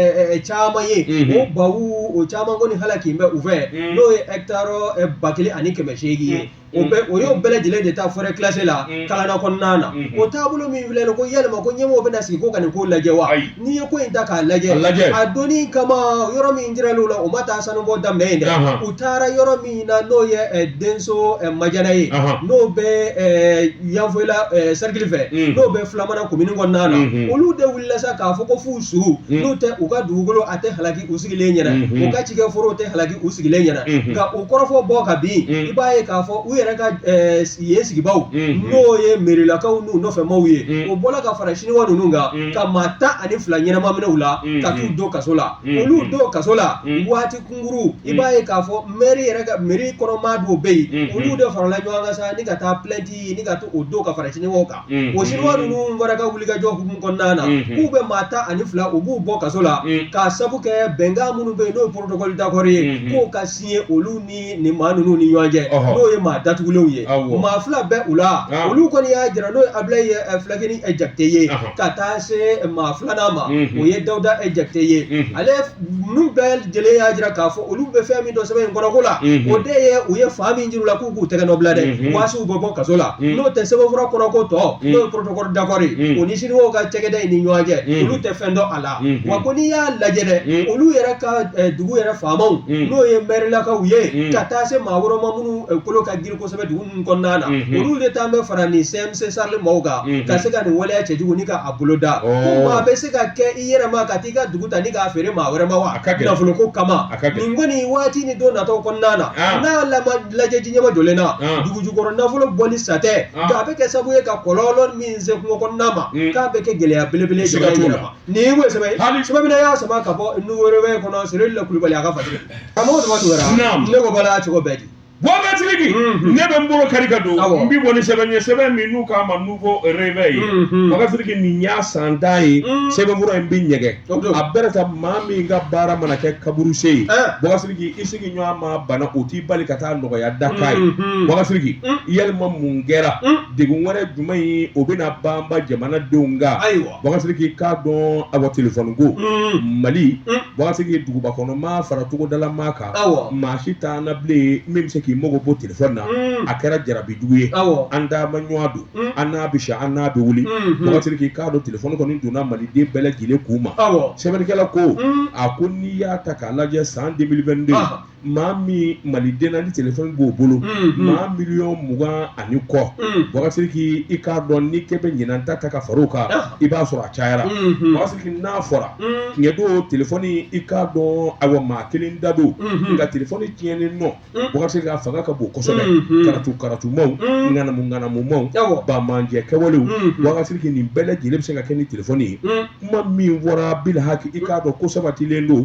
caman ye, o bawu o caman kɔni halaki bɛ u fɛ, n'o ye hectare 1800 ye. O bɛ o y'o bɛɛ lajɛlen de ta forêt classée la Kalana kɔnɔna na. O taabolo min filɛ nin ko yalima ko ɲɛmɔgɔw bɛna sigi ko ka nin ko lajɛ wa? N'i ye ko in ta k'a lajɛ, a donni kama yɔrɔ min jiral'u la, o ma taa sanubɔ daminɛ yen dɛ. U taara yɔrɔ min na, n'o ye Denso Majana ye, n'o bɛ Yanfolila cercle fɛ, n'o bɛ Filamana commune kɔnɔna na, olu de wulila sa k'a fɔ ko f'u su n'o tɛ u ka dugukolo a tɛ halaki u sigilen ɲɛna, u ka cikɛ foro tɛ halaki u sigilen ɲɛna. Nka o kɔrɔfɔ bɔ ka bin, i b'a ye k'a fɔ u yɛrɛ ka yen sigibaw, n'o ye merilakaw n'u nɔfɛmaw ye, o bɔla ka fara siniwa ninnu kan ka maa 12 ɲɛnama minɛ u la ka t'u don kaso la. Olu don kaso la waati kunkuru, i b'a ye k'a fɔ mɛri yɛrɛ ka mɛri kɔnɔmaa dɔw bɛ yen, olu de farala ɲɔgɔn kan sa ni ka taa plainte ni ka o don ka fara siniwaw kan. O siniwa ninnu fana ka wulikajɔ hukumu kɔnɔna na, k'u bɛ maa 12 u b'u bɔ kaso la, k'a sabu kɛ bɛnkan minnu bɛ yen, n'o ye protocole d'accord ye, k'o ka signé olu ni nin maa ninnu ni ɲɔgɔn cɛ, n'o ye maa datugulenw ye. Maa fila bɛ u la, olu kɔni y'a jira, n'o ye Abulayi Filakini Jakite ye, ka taa se maa filanan ma, o ye Dawuda Jakite ye. Ale ninnu bɛɛ lajɛlen y'a jira k'a fɔ olu bɛ fɛn min dɔn sɛbɛn in kɔnɔko la, o de ye u ye fan min jir'u la k'u k'u tɛgɛ nɔ bila dɛ, waasi u bɛ bɔ kaso la. N'o tɛ, sɛbɛnfura kɔnɔko tɔ, n'o ye protocole d'accord ye, o ni siniwaw ka cakɛda in ni ɲɔgɔn cɛ, olu tɛ fɛn dɔn a la. Wa ko n'i y'a lajɛ dɛ, olu yɛrɛ ka dugu yɛrɛ faamaw, n'o ye mɛrilakaw ye, ka taa se maa wɛrɛw ma minnu kolo ka girin kosɛbɛ dugu ninnu kɔnɔna na, olu de taa bɛ fara nin CMC SARL maaw kan ka se ka nin waleya cɛjugu ni ka a boloda. Ko maa bɛ se ka kɛ i yɛrɛ ma ka t'i ka dugu ta ni k'a feere maa wɛrɛ ma wa, nafoloko kama? Nin kɔni waati ni don nataw kɔnɔna na, n'a lama lajɛ ji ɲɛma jɔlen na, dugu jukɔrɔ nafolo bɔli satɛ, nka a bɛ kɛ sababu ye ka kɔlɔlɔ min se kungo kɔnɔna ma, k'a bɛ kɛ gɛlɛya belebele ye jamana in yɛrɛ ma. Nin ye sɛbɛn ye, sɛbɛn min y'a sama ka bɔ Nouveau Réveil kɔnɔ, Cyrille Kulubali a ka fasiri. Karamɔgɔ Daba Tunkara, ne ko bala cogo bɛɛ di. Bɔkari Sidiki, ne bɛ n bolo kari ka don, n bi bɔ ni sɛbɛn ye, sɛbɛn min n'u k'a ma Nouveau Réveil ye. Bɔkari Sidiki, nin y'a san tan ye sɛbɛnfura in bɛ ɲɛgɛn. A bɛrɛ ta maa min ka baara mana kɛ kaburusen ye, Bɔkari Sidiki, i sigiɲɔgɔn ma bana, o t'i bali ka taa nɔgɔya da k'a ye. Bɔkari Sidiki, yalima mun kɛra? Degun wɛrɛ jumɛn ye o bɛna banba jamanadenw kan? Ayiwa. Bɔkari Sidiki, k'a dɔn awa telefɔni ko Mali, Bɔkari Sidiki, duguba kɔnɔ maa fara togodala maa kan, maa si t'an na bilen min bɛ se k'i k'i mago bɔ telefɔni na, a kɛra jarabi jugu ye. An taama ɲɔgɔn don, an n'a bɛ si, an n'a bɛ wuli. Bubakari Sidiki, i k'a dɔn telefɔni kɔni donna maliden bɛɛ lajɛlen kun ma. Sɛbɛnnikɛla ko, a ko n'i y'a ta k'a lajɛ san 2022, maa min maliden na ni telefɔni b'o bolo, maa miliyɔn 20 ani kɔ. Bubakari Sidiki, i k'a dɔn n'i k'e bɛ ɲinan ta ta ka far'o kan, i b'a sɔrɔ a cayara. Bubakari Sidiki, n'a fɔra tiɲɛ don, telefɔni, i k'a dɔn, ayiwa, maa kelen da don, nka telefɔni tiɲɛni nɔ, Bubakari Sidiki, a fanga ka bon kosɛbɛ. Karatu karatumaw, ŋanamu ŋanamumaw, bamanjɛ kɛwalew, Bubakari Sidiki, nin bɛɛ lajɛlen bɛ se ka kɛ ni telefɔni ye. Kuma min fɔra bilhaki, i k'a dɔn ko sabatilen don.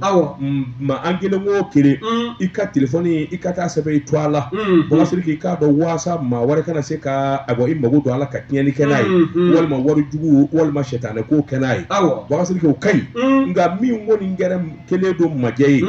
Ma an kelen o kelen, i ka telefɔni, i ka taa sɛbɛn i tɔgɔ la, Bubakari Sidiki, i k'a dɔn, waasa maa wɛrɛ kana se ka ayiwa i mago don a la ka tiɲɛni kɛ n'a ye, walima wari jugu, walima sɛtanɛ ko kɛ n'a ye. Bubakari Sidiki, o ka ɲi, nka min kɔni kɛra kelen don majɛ ye,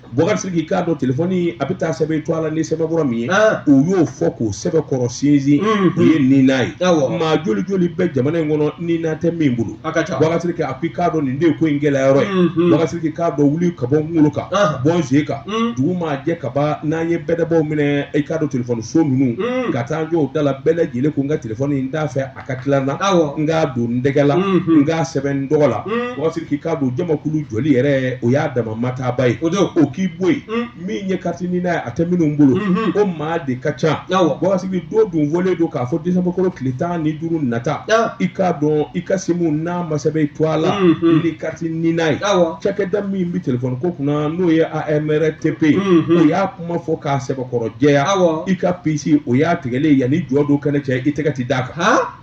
Bubakari Sidiki, i k'a dɔn telefɔni a bɛ taa sɛbɛn i tɔgɔ la ni sɛbɛnfura min ye, u y'o fɔ k'o sɛbɛkɔrɔ sinsin, o ye nina ye. Maa joli joli bɛ jamana in kɔnɔ nina tɛ min bolo? Bubakari Sidiki, a ko i k'a dɔn nin de ye ko in gɛlɛya yɔrɔ ye. Bubakari Sidiki, k'a dɔn wuli ka bɔ n kunkolo kan, bɔ n sen kan, dugu maa jɛ ka ban, n'an ye bɛdɛbɔw minɛ, i k'a dɔn telefɔni so ninnu, ka taa jɔ o da la, bɛɛ lajɛlen ko n ka telefɔni n t'a fɛ a ka tila n na, n k'a don n tɛgɛ la, n k'a sɛbɛn n tɔgɔ la. Bubakari Sidiki, k'a dɔn jamakulu jɔli yɛrɛ, o y'a dama mataaba ye. O k'i bɔ yen, min ye carte nina ye, a tɛ minnu bolo, o maa de ka ca. Bubakari Sidiki, dɔw dun fɔlen don k'a fɔ décembre kalo tile 15 nata, i k'a dɔn i ka simu n'a ma sɛbɛn i tɔgɔ la ni carte nina ye, cakɛda min bɛ telefɔni ko kunna, n'o ye AMRTP ye, o y'a kuma fɔ k'a sɛbɛkɔrɔ jɛya, i ka puce o y'a tigɛlen, yanni jɔ don kɛnɛ cɛ, i tɛgɛ ti d'a kan.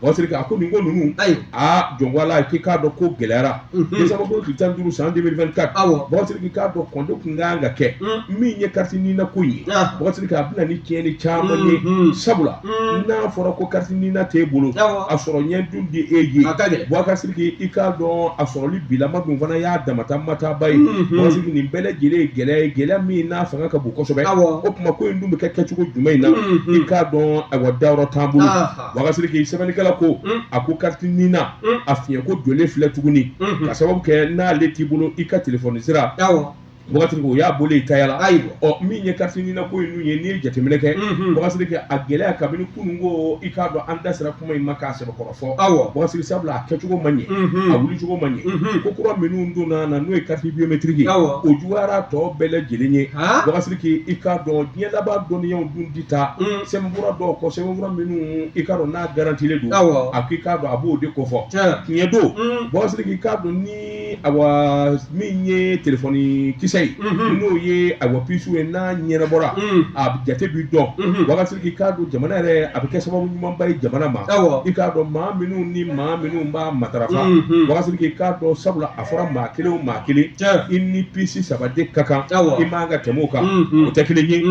Bubakari Sidiki, a ko nin ko ninnu, aa, jɔn ko Ala, k'i k'a dɔn ko gɛlɛyara. Décembre kalo tile 15 san 2024, Bubakari Sidiki, k'a dɔn kɔnte kun kan ka kɛ min ye carte nina ko in ye, Bubakari Sidiki, a bɛ na ni tiɲɛni caman ye, sabula n'a fɔra ko carte nina t'e bolo, a sɔrɔ ɲɛ dun di e ye. Bubakari Sidiki, i k'a dɔn a sɔrɔli bilama dun fana y'a damata mataba ye. Bubakari Sidiki, nin bɛɛ lajɛlen ye gɛlɛya ye, gɛlɛya min n'a fanga ka bon kosɛbɛ. O tuma ko in dun bɛ kɛ kɛcogo jumɛn in na, i k'a dɔn, ayiwa, dayɔrɔ t'an bolo. Bubakari Sidiki, sɛbɛnnikɛla ko, a ko carte nina a fiɲɛ ko jɔlen filɛ tuguni, ka sababu kɛ n'ale t'i bolo, i ka telefɔni sira, Bubakari Sidiki, o y'a bolo i taya la. Ayiwa. Ɔ, min ye carte nina ko in dun ye, n'i ye jateminɛ kɛ, Bubakari Sidiki, a gɛlɛya kabini kunun ko, i k'a dɔn an da sera kuma in ma k'a sɛbɛkɔrɔ fɔ. Bubakari Sidiki, sabula a kɛcogo ma ɲɛ, a wulicogo ma ɲɛ. Ko kura minnu donna na, n'o ye carte biométrique ye, o juguyara tɔ bɛɛ lajɛlen ye. Bubakari Sidiki, i k'a dɔn diɲɛ laban dɔnniyaw dun di taa sɛbɛnfura dɔw kɔ, sɛbɛnfura minnu i k'a dɔn n'a garantilen don, a ko i k'a dɔn a b'o de kofɔ. Tiɲɛ don, Bubakari Sidiki, i k'a dɔn ni awa min ye telefɔni kisɛ ye, n'o ye awa puce ye, n'a ɲɛnabɔra, a jate bi dɔn. Bubakari Sidiki, i k'a dɔn jamana yɛrɛ, a bɛ kɛ sababu ɲumanba ye jamana ma. I k'a dɔn maa minnu ni maa minnu b'a matarafa, Bubakari Sidiki, i k'a dɔn sabula a fɔra maa kelen o maa kelen, i ni puce saba de ka kan, i man ka tɛmɛ o kan, o tɛ kelen ye.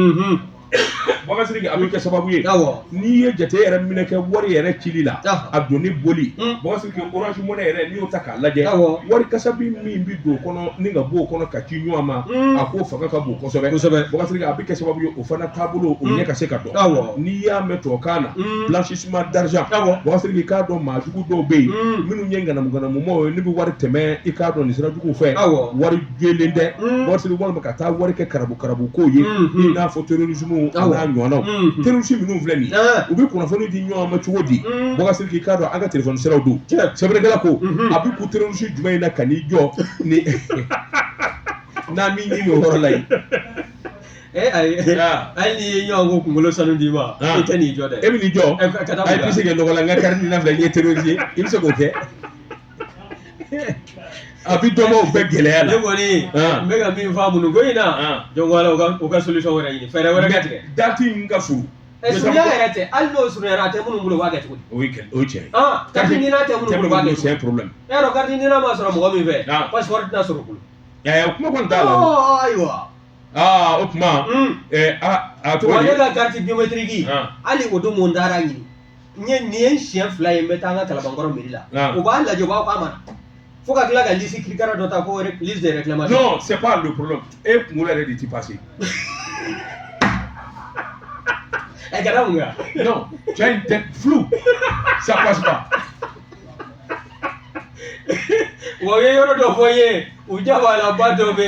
Bubakari Sidiki, a bɛ kɛ sababu ye n'i ye jate yɛrɛ minɛ kɛ wari yɛrɛ cili la, a donni boli. Bubakari Sidiki, Orange Money yɛrɛ, n'i y'o ta k'a lajɛ, wari kasabi min bɛ don o kɔnɔ ni ka bɔ o kɔnɔ ka ci ɲɔgɔn ma, a k'o fanga ka bon kosɛbɛ. Bubakari Sidiki, a bɛ kɛ sababu ye o fana taabolo o ɲɛ ka se ka dɔn. N'i y'a mɛn tubabukan na blanchissement d'argent, Bubakari Sidiki, k'a dɔn maa jugu dɔw bɛ yen minnu ye ŋanamuŋanamumaw ye, n'u bɛ wari tɛmɛ, i k'a dɔn nin sira juguw fɛ, wari jɛlen tɛ, Bubakari Sidiki, walima ka taa wari kɛ karabu karabu kow ye, i n'a fɔ terrorisme a n'a ɲɔgɔnnaw. Terroriste minnu filɛ nin ye, u bɛ kunnafoni di ɲɔgɔn ma cogo di? Bubakari Sidiki, k'a dɔn an ka telefɔni siraw don. Sɛbɛnnikɛla ko a bɛ kun terroriste jumɛn in na ka n'i jɔ ni n'a m'i ɲini o yɔrɔ la yen? Ayi, hali n'i ye ɲɔgɔn ko kunkolo sanu d'i ma, i tɛ n'i jɔ dɛ. E bɛ n'i jɔ, a ye puce kɛ nɔgɔ la, n ka carte nina filɛ, n ye terroriste ye, i bɛ se k'o kɛ? A bɛ dɔ bɔ o bɛɛ gɛlɛya la. Ne kɔni n bɛ ka min faamu nin ko in na, jɔn ko Ala, u ka solution wɛrɛ ɲini, fɛɛrɛ wɛrɛ ka tigɛ. Date in ka surun. Surunya yɛrɛ tɛ, hali n'o surunyara, a tɛ minnu bolo, u b'a kɛ cogo di? O ye tiɲɛ ye. Carte nina tɛ minnu bolo, u b'a kɛ cogo di? C'est un problème. E y'a dɔn carte nina ma sɔrɔ mɔgɔ min fɛ, passeport tɛna sɔrɔ o bolo. O kuma kɔni t'a la. Ayiwa. Aa, o tuma a tɔgɔ Wa ne ka carte biométrique, hali o don mun taara ɲini, n ye nin ye n siɲɛ fila ye, n bɛ taa an ka Kalabankɔrɔ mairie la, u b'a lajɛ, u b'a fɔ k'a ma na, fo ka tila ka liste kirikara dɔ ta ko liste de réclamation. Non, c'est pas le problème, e kunkolo yɛrɛ de ti passer. Ɛ, ka da mun kan? Non, tu as une tête floue, ça passe pas. Wa u ye yɔrɔ dɔ fɔ n ye. U jabalaba dɔ bɛ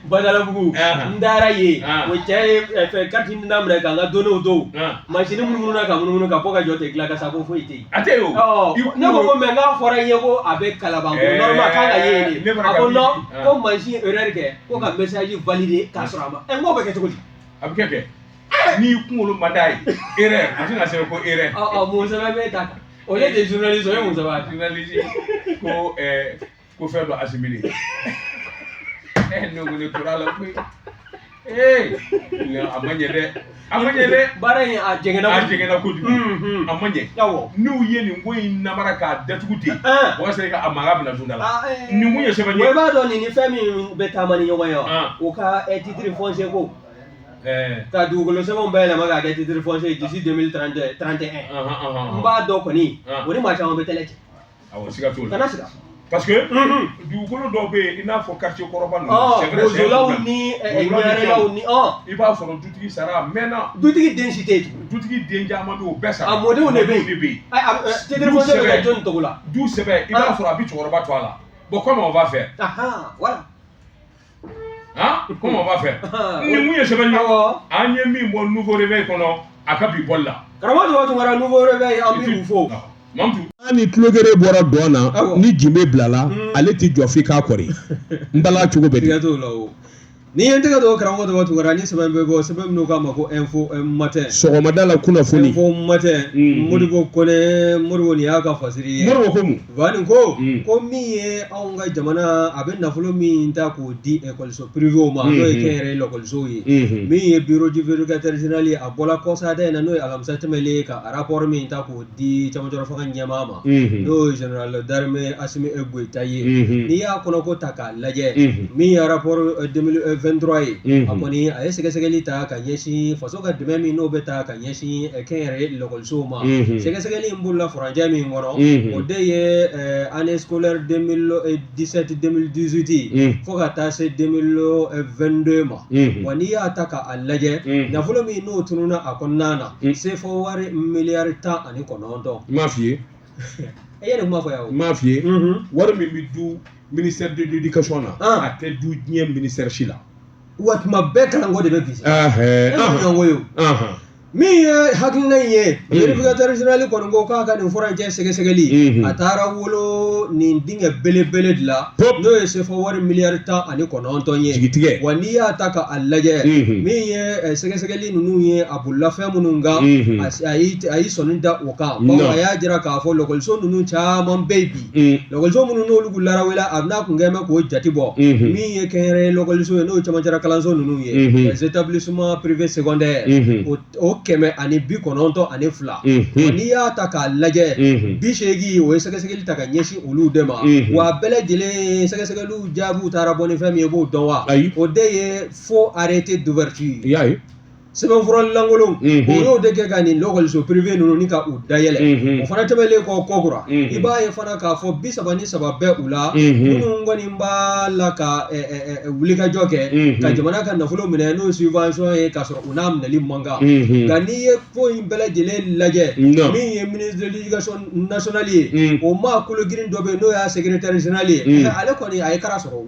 Badalabugu, n taara yen, o cɛ ye fɛn carte NINA minɛ ka n ka données to mansin munumunu ka munumunu ka bɔ ka jɔ ten tila ka sa ko foyi tɛ yen. A tɛ yen o. Ne ko ko mais n'a fɔra n ye ko a bɛ Kalabankɔrɔ normalement a kan ka ye yen de. A ko non, ko mansin erreur kɛ ko ka message valider k'a sɔrɔ a ma. N k'o bɛ kɛ cogo di? A bɛ kɛ kɛ n'i kunkolo man d'a ye erreur a tɛna sɛbɛn ko erreur. Ɔ mun sɛbɛn bɛ ta kan? O de ye journaliste, o ye mun sɛbɛn a kan? Journaliste ko ko fɛn dɔ assimilé. Ne ko ne tora la koyi. Ee, a ma ɲɛ dɛ, a ma ɲɛ dɛ. Baara in a jɛngɛnna. A jɛngɛnna kojugu, a ma ɲɛ. Awɔ. N'u ye nin ko in namara k'a datugu ten, o ka sɔrɔ ka a mankan bila journal la. Nin kun ye sɛbɛn ye. I b'a dɔn nin ni fɛn min bɛ taama ni ɲɔgɔn ye wa? O ka titre foncier ko. Ka dugukolo sɛbɛnw bayɛlɛma k'a kɛ titre foncier d'ici 2031. N b'a dɔn kɔni, o ni maa caman bɛ tɛlɛ cɛ. Awɔ, siga t'o la. Kana siga. Parce que dugukolo dɔw bɛ yen, i n'a fɔ quartier kɔrɔba ninnu. C'est vrai, bozolaw ni ɲarelaw ni. I b'a sɔrɔ dutigi sara a mɛnna. Dutigi den si tɛ yen tugun. Dutigi den caman bɛ yen, o bɛɛ sara. A mɔdenw de bɛ yen. Titre foncier bɛ kɛ jɔnni tɔgɔ la? Du sɛbɛn, i b'a sɔrɔ a bɛ cɛkɔrɔba to a la. Bon, comment on va faire? Voilà. Hein? Comment on va faire? Nin kun ye sɛbɛn ye. An ye min bɔ Nouveau Réveil kɔnɔ, a ka bi bɔli la. Karamɔgɔ Tuba Tunkara, Nouveau Réveil, an b'i fo. Ni tulogere bɔra dɔn na, ni jime bilala, ale tɛ jɔ f'i k'a kɔri. N bala cogo bɛ di? Siga t'o la o. Ni ye n tɛgɛ don Karamɔgɔ Tuba Tunkara, ni sɛbɛn bɛ bɔ, sɛbɛn minnu k'a ma ko Info Matin. Sɔgɔmada la kunnafoni. Info Matin. Modibo Kone, Modibo nin y'a ka fasiri ye. Modibo ko mun? Vani ko, ko min ye anw ka jamana, a bɛ nafolo min ta k'o di ekɔliso privéw ma, n'o ye kɛnyɛrɛye lakɔlisow ye. Min ye bureau du vérificateur général ye, a bɔla kɔsada in na, n'o ye alamisa tɛmɛlen ye, ka rapport min ta k'o di cɛmancɛrɔ fanga ɲɛmaa ma, n'o ye général d'armée Assimi Goïta ye. N'i y'a kɔnɔko ta k'a lajɛ, min ye rapport 2023 ye, a kɔni a ye sɛgɛsɛgɛli ta ka ɲɛsin faso ka dɛmɛ min n'o bɛ ta ka ɲɛsin kɛnyɛrɛye lakɔlisow ma. Sɛgɛsɛgɛli in bolola furancɛ min kɔnɔ, o de ye année scolaire 2017 2018 fo ka taa se 2022 ma. Wa n'i y'a ta k'a lajɛ, nafolo min n'o tununna a kɔnɔna na, CFA wari miliyari 19. N m'a f'i ye. E ye nin kuma fɔ yan o. N m'a f'i ye. Wari min bɛ du ministère de l'éducation na, a tɛ du diɲɛ ministère si la. Wa tuma bɛɛ kalanko de bɛ bi. E ma kalanko ye o. Min ye hakilina in ye, vérificateur général kɔni ko k'a ka nin furancɛ sɛgɛsɛgɛli, a taara wolo nin dingɛ belebele de la, n'o ye CFA wari miliyari 19 ye. Jigitigɛ. Wa n'i y'a ta k'a lajɛ, min ye sɛgɛsɛgɛli ninnu ye, a bolila fɛn minnu kan, a y'i sɔnni da o kan. Bawo a y'a jira k'a fɔ lakɔliso ninnu caman bɛ yen bi, lakɔliso minnu n'olu kun larawela, a bɛna kun kɛ mɛ k'o jate bɔ. Min ye kɛnyɛrɛye lakɔliso ye, n'o ye cɛmancɛra kalanso ninnu ye, les établissements privés secondaires, o 192. Wa n'i y'a ta k'a lajɛ, 80 o ye sɛgɛsɛgɛli ta ka ɲɛsin olu de ma. Wa bɛɛ lajɛlen sɛgɛsɛgɛliw jaabiw taara bɔ ni fɛn min ye, i b'o dɔn wa? O de ye faux arrêté d'ouverture. I y'a ye. Sɛbɛnfura lankolon, o y'o de kɛ ka nin lakɔliso privé ninnu ni ka u dayɛlɛ. O fana tɛmɛnlen kɔ kɔkura, i b'a ye fana k'a fɔ 33 bɛ u la, minnu kɔni b'a la ka wulikajɔ kɛ ka jamana ka nafolo minɛ n'o subvention ye, k'a sɔrɔ u n'a minɛli man kan. Nka n'i ye ko in bɛɛ lajɛlen lajɛ, min ye ministre de l'éducation nationale ye, o maa kologirin dɔ bɛ yen n'o y'a secrétaire général ye, ale kɔni a ye kara sɔrɔ o.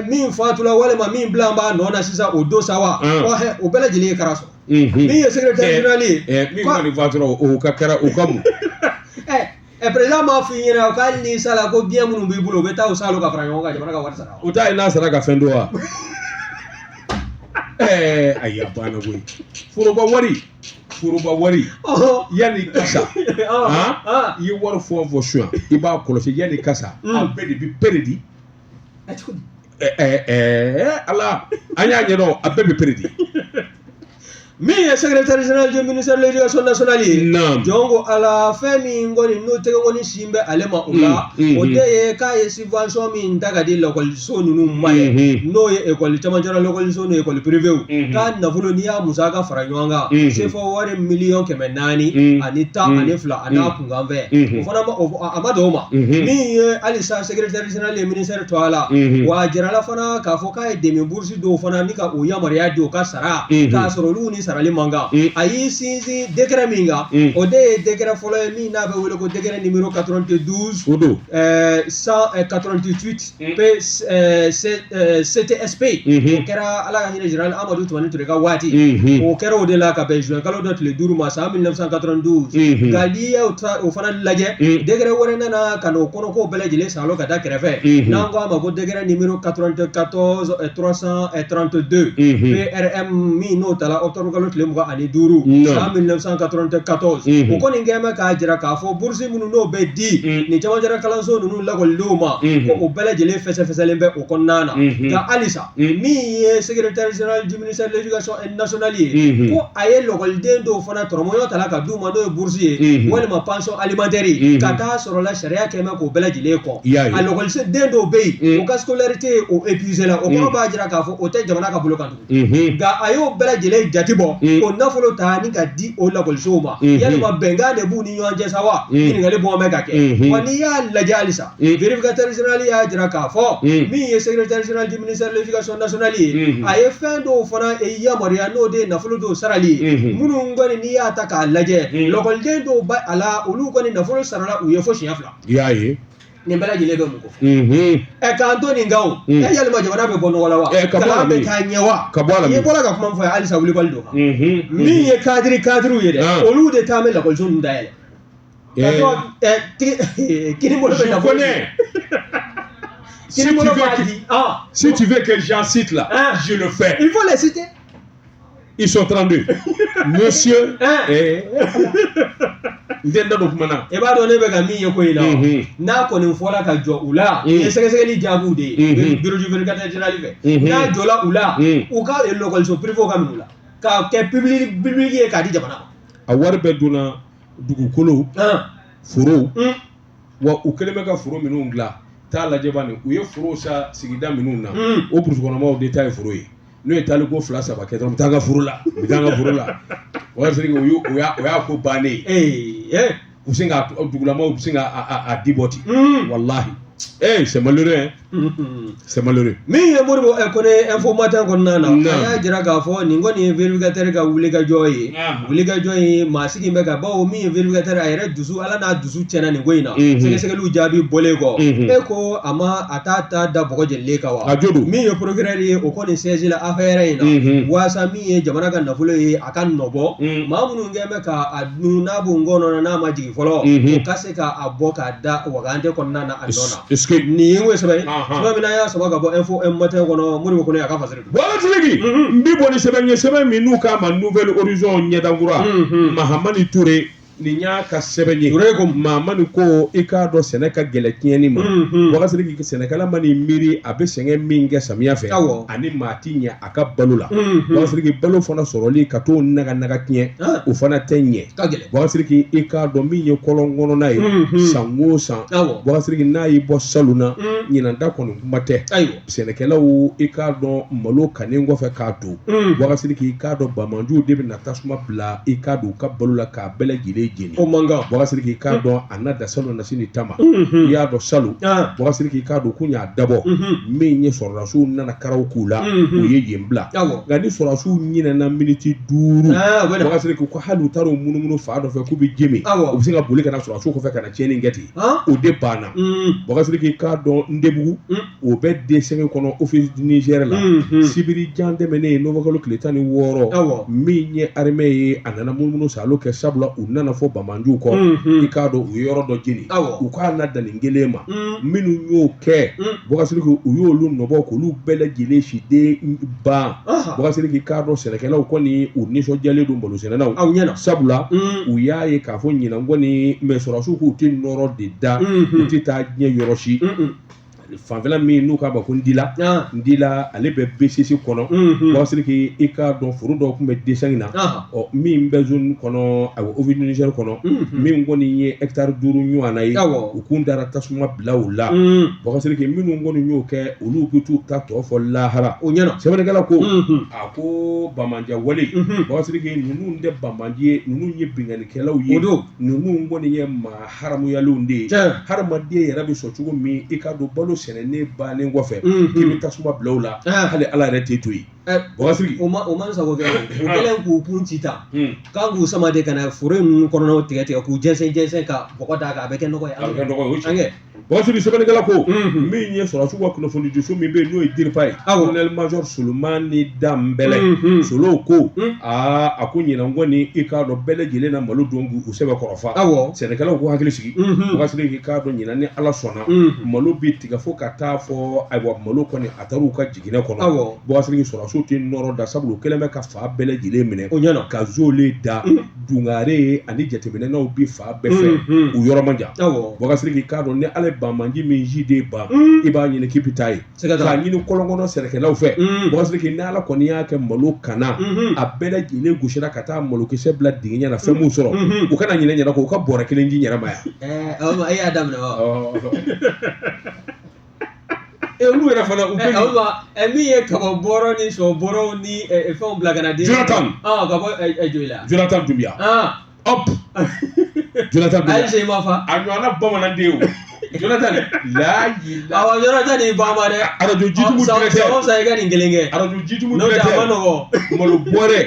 Min fatula walima min bila b'a nɔ na sisan o don sa wa, o bɛɛ lajɛlen ye kara sɔrɔ. Min ye secrétaire général ye, min kɔni fatura o ka kɛra o ka mun. Président m'a f'i ɲɛna k'ale n'i sala ko biens minnu b'i bolo, o bɛ taa o salo ka fara ɲɔgɔn kan, jamana ka wari sara. O t'a ye n'a sara ka fɛn dun wa? Ayi, a banna koyi. Foroba wari. Yanni ka sa, i ye wari fɛn o fɛn suɲɛ, i b'a kɔlɔsi yanni ka sa, a bɛɛ de bɛ péredi. Ala, an y'a ɲɛdɔn, a bɛɛ bɛ péredi. Min ye secrétaire général du ministère de l'éducation nationale ye, jɔn ko ala, fɛn min kɔni n'o tɛgɛ kɔni sin bɛ ale ma o la, o de ye k'a ye subvention min ta ka di lakɔliso ninnu ma ye, n'o ye école cɛmancɛra lakɔliso n'o école privéw, k'a nafolo n'i y'a musaka fara ɲɔgɔn kan, CFA wari miliyɔn 412 a n'a kunkanfɛn, o fana ma, a ma don o ma. Min ye halisa secrétaire général ye ministère to a la, wa a jirala fana k'a fɔ k'a ye dɛmɛ bourse dɔw fana ni ka o yamaruya di o ka sara, k'a sɔrɔ olu ni sarali man kan. A y'i sinsin décret min kan, o de ye décret fɔlɔ ye min n'a bɛ wele ko décret numéro 92 o don 188 P CTSP. O kɛra Ala ka hinɛ général Amadu Tumani Ture ka waati. O kɛra o de la ka bɛn juin kalo dɔ tile 5 ma san 1992. Nka n'i y'o o fana lajɛ, décret wɛrɛ nana ka n'o kɔnɔko bɛɛ lajɛlen salo ka da kɛrɛfɛ, n'an ko a ma ko décret numéro 94 332 PRM min n'o tala octobre kalo tile 25 san 1994. O kɔni kɛlen bɛ k'a jira k'a fɔ bourse minnu n'o bɛ di nin cɛmancɛra kalanso ninnu lakɔlidenw ma, ko o bɛɛ lajɛlen fɛsɛfɛsɛlen bɛ o kɔnɔna na. Nka halisa min ye secrétaire général du ministère de l'éducation nationale ye, ko a ye lakɔliden dɔw fana tɔrɔmɔɲɔ tala ka d'u ma, n'o ye bourse ye walima pension alimentaire ye, ka taa sɔrɔ la sariya kɛlen bɛ k'o bɛɛ lajɛlen kɔn. A lakɔliden dɔw bɛ yen, u ka scolarité o épuisé la, o kɔrɔ b'a jira k'a fɔ o tɛ jamana ka bolo kan tugun. Nka a y'o bɛɛ lajɛlen jate bɔ k'o nafolo ta ni ka di o lakɔlisow ma. Yalima bɛnkan de b'u ni ɲɔgɔn cɛ sa wa? Ɲininkali bɔn bɛ ka kɛ. Wa n'i y'a lajɛ halisa, vérificateur général y'a jira k'a fɔ min ye secrétaire général du ministère de l'éducation nationale ye, a ye fɛn dɔw fana yamaruya, n'o de ye nafolo dɔw sarali ye, minnu kɔni n'i y'a ta k'a lajɛ, lakɔliden dɔw bɛ a la, olu kɔni nafolo sarala u ye fo siɲɛ 2. I y'a ye. Nin bɛɛ lajɛlen bɛ mun ko fɔ? Ɛ, k'an to nin kan o, ɛ, yalima jamana bɛ bɔ nɔgɔ la wa? Kalan bɛ taa ɲɛ wa? Ka bɔ a la. I bɔra ka kuma min fɔ halisa, wulibali don kan. Min ye cadre ye dɛ, olu de taa bɛ lakɔliso ninnu dayɛlɛ. Kini bolo bɛ nafolo. Si tu veux que, si tu veux que j'en cite là, je le fais. Il faut les citer. Ils sont 32. Monsieur, n tɛ n da don kuma na. I b'a dɔn ne bɛ ka min ye ko in na, n'a kɔni fɔra ka jɔ u la, nin ye sɛgɛsɛgɛli jaabiw de ye bureau du vérificateur général fɛ, n'a jɔla u la, u ka lakɔliso privé ka minɛ u la k'a kɛ public ye k'a di jamana ma. A wari bɛɛ donna dugukolo, forow, wa u kɛlen bɛ ka foro minnu dilan, taa lajɛ bani, u ye foro sa sigida minnu na, o burusikɔnɔmaw de ta ye foro ye. N'o ye taliko 2 3 kɛ dɔrɔn, n bɛ taa n ka foro la, n bɛ taa n ka foro la. O y'a sɔrɔ o y'a ko bannen ye. U sin ka dugulamaw bɛ sin ka a di bɔ ten. Walahi. Eh, c'est malheureux, hein. C'est malheureux. Min ye Modibo Kone Info Matin kɔnɔna na, a y'a jira k'a fɔ nin kɔni ye vérificateur ka wulikajɔ ye. Wulikajɔ ye maa sigi bɛ ka bawo min ye vérificateur a yɛrɛ dusu Ala n'a dusu tiɲɛna nin ko in na. Sɛgɛsɛgɛliw jaabi bɔlen kɔ, e ko a ma a t'a ta da bɔgɔ jenilen kan wa? A jo don. Min ye procureur ye, o kɔni siège la affaire in na, waasa min ye jamana ka nafolo ye a ka nɔbɔ maa minnu kɛn bɛ ka a dun n'a b'u kɔnɔ na n'a ma jigin fɔlɔ, o ka se ka a bɔ k'a da wagande kɔnɔna na a nɔ na. Est-ce que nin ye sɛbɛn ye, sɛbɛn min n'an y'a sama ka bɔ Info Matin kɔnɔ, Modibo Kone a ka fasiri don. Bɔra Sidiki, n bi bɔ ni sɛbɛn ye, sɛbɛn min n'u k'a ma Nouvel Horizon ɲɛdakura, Mahamani Ture, nin y'a ka sɛbɛn ye. Ture ko Mahamani ko i k'a dɔn sɛnɛ ka gɛlɛn tiɲɛni ma. Wakasiriki sɛnɛkɛla man'i miiri a bɛ sɛgɛn min kɛ samiya fɛ, ani maa ti ɲɛ a ka balo la. Wakasiriki balo fana sɔrɔli ka t'o naga naga tiɲɛ, o fana tɛ ɲɛ. Wakasiriki i k'a dɔn min ye kɔlɔn kɔnɔna ye, san o san, Wakasiriki n'a y'i bɔ salon na, ɲinan ta kɔni kuma tɛ. Sɛnɛkɛlaw i k'a dɔn malo kannen kɔfɛ k'a don, Wakasiriki i k'a dɔn bamanjuw de bɛ na tasuma bila i k'a dɔn u ka balo la k'a bɛɛ lajɛlen jeni. O man kan. Wakasiriki i k'a dɔn a na da salon na sini tama. I y'a dɔn salon, Wakasiriki i k'a dɔn kun y'a dabɔ min ye, sɔrɔdasiw nana karaw k'u la, u ye yen bila. Nka ni sɔrɔdasiw ɲinɛna miniti 5, Wakasiriki ko hali u taara u munumunu fa dɔ fɛ k'u bɛ ji min, u bɛ se ka boli ka na sɔrɔdasiw kɔfɛ ka na tiɲɛni kɛ ten. O de banna. Wakasiriki i k'a dɔn Ndebugu, o bɛ D5 kɔnɔ office du Niger la, sibiri jan tɛmɛnen novembre kalo tile 16, min ye armée ye, a nana munumunu salo kɛ, sabula u nana fɔ bamanjuw kɔ, i k'a dɔn u ye yɔrɔ dɔ jeni. U k'a na dan nin kelen ma, minnu y'o kɛ, Wakasiriki u y'olu nɔbɔ k'olu bɛɛ lajɛlen siden ban. Wakasiriki i k'a dɔn sɛnɛkɛlaw kɔni u nisɔndiyalen don, malosɛnɛnaw sabula u y'a ye k'a fɔ ɲinan kɔni mɛ sɔrɔdasiw k'u tɛ nɔrɔ de da, u tɛ taa diɲɛ yɔrɔ si. Fanfɛla min n'u k'a ma ko Ndila, Ndila ale bɛ BCC kɔnɔ. Wakasiriki i k'a dɔn foro dɔw tun bɛ D5 na, ɔ min bɛ zone kɔnɔ, ayiwa office du Niger kɔnɔ, min kɔni ye hectare 5 ɲɔgɔnna ye, u kun dara tasuma bila u la. Wakasiriki minnu kɔni y'o kɛ, olu bɛ t'u ta tɔ fɔ lahara. O ɲɛna. Sɛbɛnnikɛla ko a ko banbaanci wale, Wakasiriki ninnu tɛ banbaanci ye, ninnu ye binkannikɛlaw ye, ninnu kɔni ye maa haramuyalenw de ye. Hadamaden yɛrɛ bɛ sɔn cogo min i k'a dɔn balo sɛnɛnen bannen kɔfɛ k'i bɛ tasuma bila o la, hali Ala yɛrɛ tɛ to yen. Bubakari O ma o ma n sago kɛ, o kɛlen k'u kun ci tan k'an k'u sama de ka na foro ninnu kɔnɔnaw tigɛ tigɛ k'u jɛnsɛn jɛnsɛn ka bɔgɔ d'a kan, a bɛ kɛ nɔgɔ ye. A bɛ kɛ nɔgɔ ye, o an kɛ. Bubakari, sɛbɛnnikɛla ko min ye sɔrɔdasiw ka kunnafonidiso min bɛ yen, n'o ye DIRPA ye, colonel major Solomani Danbɛlɛ Solo ko aa, a ko ɲinan kɔni, i k'a dɔn, bɛɛ lajɛlen na malo don k'u sɛbɛkɔrɔ fa. Sɛnɛkɛlaw k'u hakili sigi. Bubakari, k'i k'a dɔn, ɲinan ni Ala sɔnna, malo bɛ tigɛ fo ka taa fɔ, ayiwa, malo kɔni a taar'u ka jiginɛ kɔnɔ. Bubakari, sɔrɔdasiw tɛ nɔrɔ da, sabula u kɛlen bɛ ka fan bɛɛ lajɛlen minɛ O ɲɛna. ka zone da, dungare ani jateminɛnaw bi fan bɛɛ fɛ, u yɔrɔ man jan. Bubakari, k'i k'a dɔn, ni Ala ye banbaanci min si den ban, i b'a ɲini k'i bɛ taa yen k'a ɲini kɔlɔn kɔnɔ sɛnɛkɛlaw fɛ. Bubakari, ni Ala kɔni y'a kɛ malo kana a bɛɛ lajɛlen gosira ka taa malokisɛ bila dingɛ ɲɛ na, fɛn m'u sɔrɔ, u kana ɲinɛ ɲɛna kɔ, u ka bɔrɛ kelen di n yɛrɛ ma yan. E y'a daminɛ wa? Olu yɛrɛ fana u bɛ min ye kaba bɔrɔ ni sɔ bɔrɔw ni fɛnw bila ka na di. Jonathan. Ka bɔ Joyila. Jonathan Doumbia. Hop, Jonathan Doumbia. Ayi, se ma fa. A ɲɔgɔnna bamananden o Jonathan layi. Awɔ, Jonathan ni bama dɛ. Arajo Jitumu directeur. San o san i ka nin kelen kɛ. Arajo Jitumu directeur. N'o tɛ a ma nɔgɔn. Malo bɔrɛ,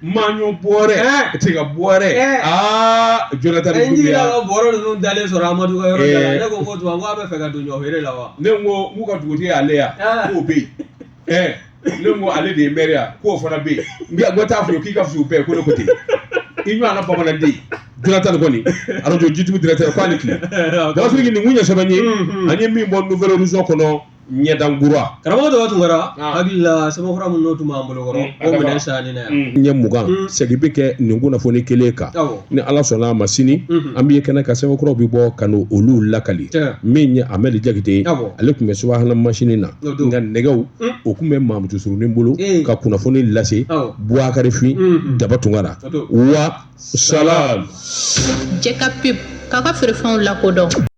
maɲɔ bɔrɛ, tiga bɔrɛ, aa, Jonathan Doumbia. N jiginna ka bɔrɔ ninnu dalen sɔrɔ Amadu ka yɔrɔ da la, ne ko ko tuma ko a bɛ fɛ ka don ɲɔ feere la wa? Ne ko k'u ka dugutigi y'ale ya, k'o bɛ yen. Ne ko ale de ye maire ya, k'o fana bɛ yen. N ko t'a fɔ ye k'i ka fisa u bɛɛ ye, ko ne ko ten. I ɲɔgɔnna bamananden Jonathan kɔni, arajo Jitumu directeur, k'ale tile. Bubakari, nin kun ye sɛbɛn ye an ye min bɔ Nouvel Horizon kɔnɔ, ɲɛdankura. Karamɔgɔ Daba Tunkara, hakili la sɛbɛnfura minnu tun b'an bolo kɔrɔ, o minɛn sanni na yan. Ɲɛ 20 segin bɛ kɛ nin kunnafoni kelen kan. Ni Ala sɔnna a ma, sini an bɛ ye kɛnɛ kan, sɛbɛnkuraw bɛ bɔ ka n'olu lakali. Min ye Amɛdi Jakite ye, ale tun bɛ subahana masini na, nka nɛgɛw o tun bɛ Mamutu Surunin bolo ka kunnafoni lase. Bubakari Fin Daba Tunkara wa salam. Jɛ ka pub k'a ka feerefɛnw lakodɔn.